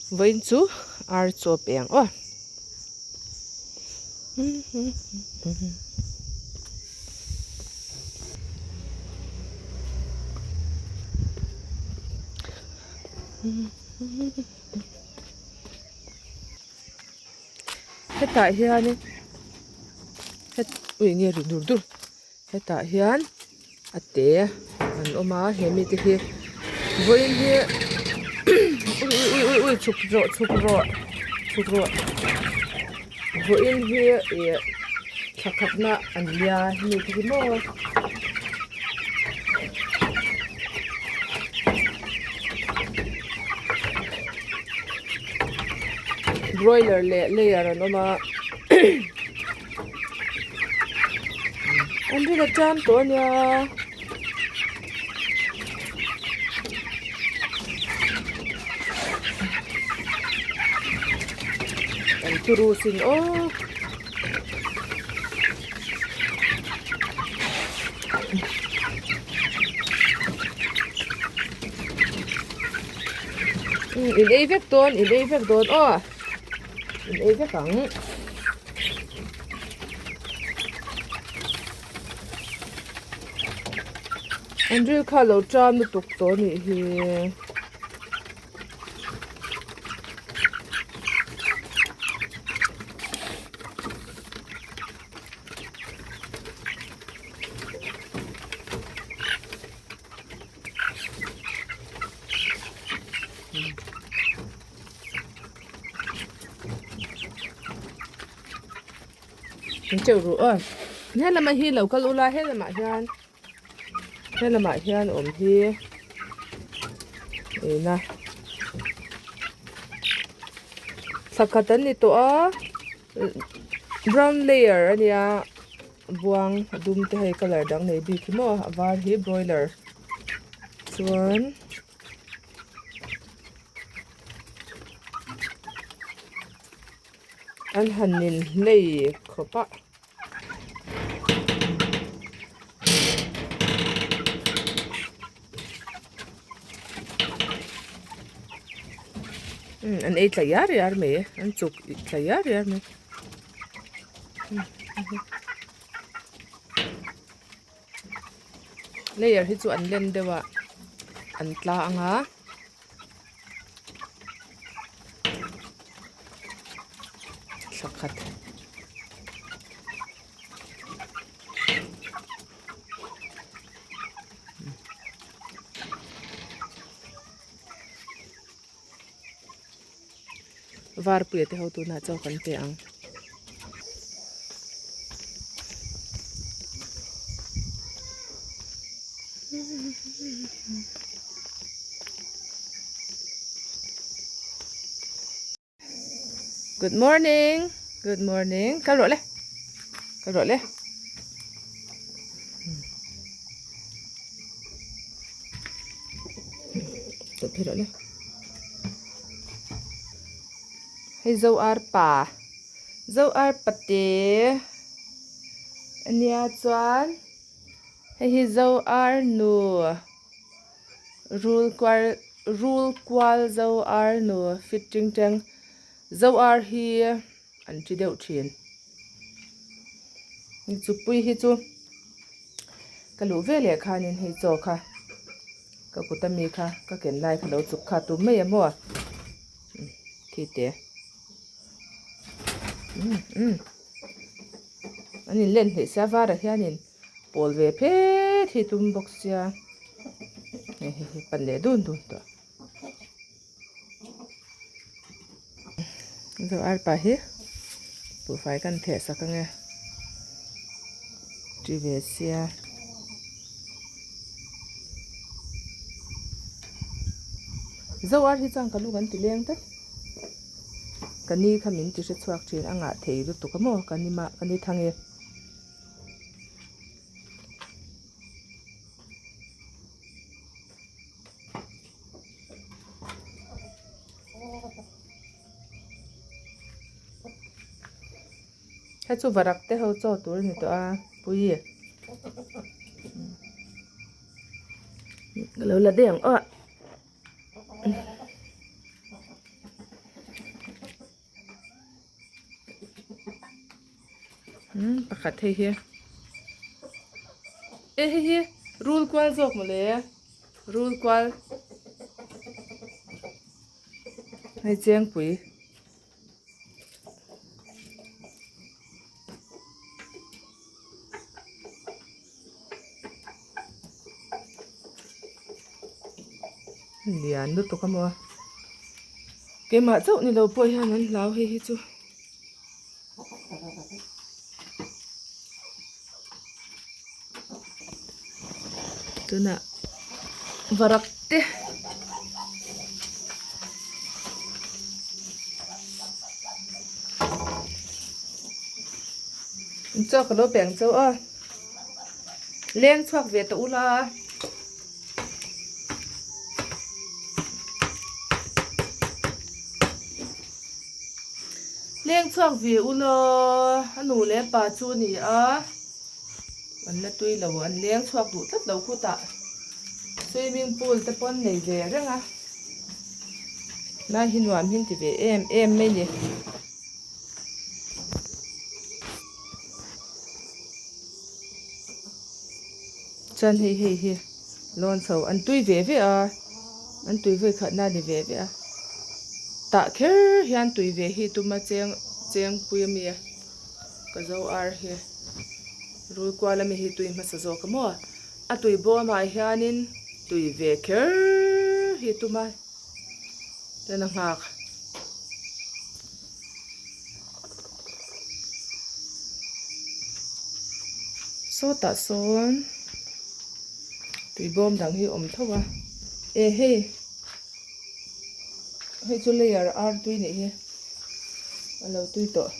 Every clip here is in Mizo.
Vawiin chu ar chaw pe ang aw. Hetah hianin het ui nge ri dur dur hetah hian a te an awm a he mite hi vawiin hi ui ui ui ui ui chhuk rawh chhuk rawh chhuk rawh vawiin hi ih thla khatna an nia hemi te hi maw. Broiler leh layer an awm a an rin a tan tawh a nia. An turu sin aw. In ei vek dawn in ei vek dawn aw in ei vek ang an ril kha lo ṭam lutuk tawh a nih hi. Teuh ruh aw helamah hi lo kal ula helamah hian helamah hian awm hi ena thla khat an ni tawh a brown layer a nia. Buang a dum te hei colour dang nei bik hi maw a var hi broiler chuan an han in hlei khawp a. An ei tla iar iar mai an chuk tla iar iar mai. Layer hi chu an lem deuh a an tla ang a thla khat. Varpuia te ho tunah chaw kan pe ang. Good morning. Good morning. Kal rawh le. Kal rawh le. Tawp hi rawh le. Hei zo ar pa. Zo ar pate. Ania chuan hei hi zo ar nu. Rul kual rul kual zo ar nu fit ting teng. Zo ar hi an ti deuh thin. Chu pui hi chu ka luh ve leh khanin hei chaw kha ka kut ami kha ka ken lai kha lo chuk kha tum mai a maw khi te umm umm an in len hleih sia varah hianin pawl ve phet hi tum bawk sia hei hei hei pan leh dun dun tawh. Zo arpa hi buhfai kan theh sak ange ti ve sia. Zo ar hi chuan ka lu kan ti leng tlat ka ni kha min ti hre chhuak thin a ngah thei lutuk a maw ka ni mah ka ni thang e. Hei chu varak te ho chaw tur a ni tawh a pui ka lo la daih ang aw. Umm pakhat hei hi e hei hi rul kual zawk mawle rul kual hei chengpui. Lian lutuk a maw keimah chauh ni lo pawh hian an hlau hei hi chu. Tunah varak te chaw ka lo peng chauh a leng chhuak ve tawh ula. Leng chhuak ve u law, a nu leh pa chu a ni a, an la tui lo, an leng chhuak duh tlat lo khutah swimming pool te pawh an nei ve reng a, lai hi nuam hi an ti ve em em mai ni. Chuan hei hei hi lawn chho an tui ve ve a an tui vawi khat na ni ve ve a tah kher hian tui ve hi tuma cheng chengpui ami ka zo ar hi rul kual ami hi tui hmasa zawk a maw a tui bawmah hianin tui ve kher hi tuma ten a nghak. Sawtah sawn tui bawm dang hi a awm tho a e hei hei chu layer ar tui nih hi a lo tui tawh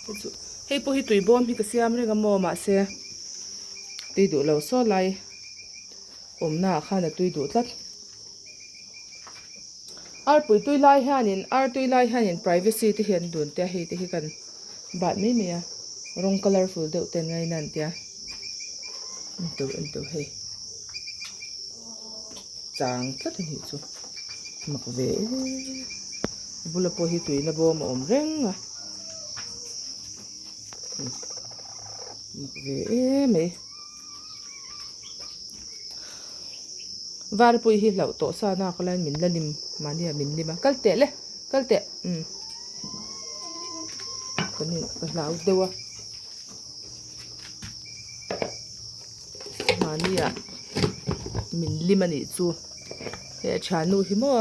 hei chu hei pawh hi tui bawm hi ka siam reng a maw mahse tui duh lo saw lai awmna ah khan a tui duh tlat. Arpui tui lai hianin ar tui lai hianin privacy te hi an dun tia hei te hi kan bat mai mai a rawng colourful deuh te an ngaina an tia en teuh en teuh hei chang tlat a nih chu mak ve a bula pawh hi tuina bawm a awm reng a mak ve em mai. Varpui hi hlauh tawh sa nak laiin min la lim mahni ah min lim a kal teh le kal teh umm ka ni ka hlau deuh a mahni ah min lim a nih chu he a thiannu hi maw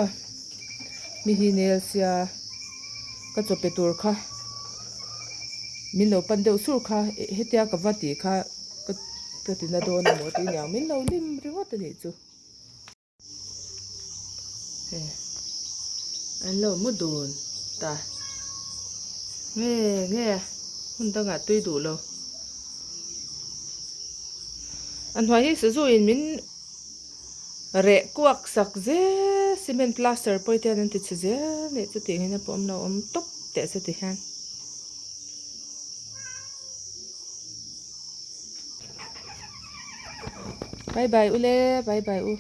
mi hi nel sia ka chaw pe tur kha min lo pan deuh sur kha hetia ka va tih kha. Ka ka ti na dawn emaw tih niang min lo lim ringawt a nih chu. Hei an lo mu dun ta nge nge hun dangah tui duh lo. A hnuai hi sazu in min reh kuak sak zel cement plaster pawh te hian an ti chhe zel nih chu tih ngei na pawh awm lo awm tawp teh se ti hian. Bye bye u le bye bye u.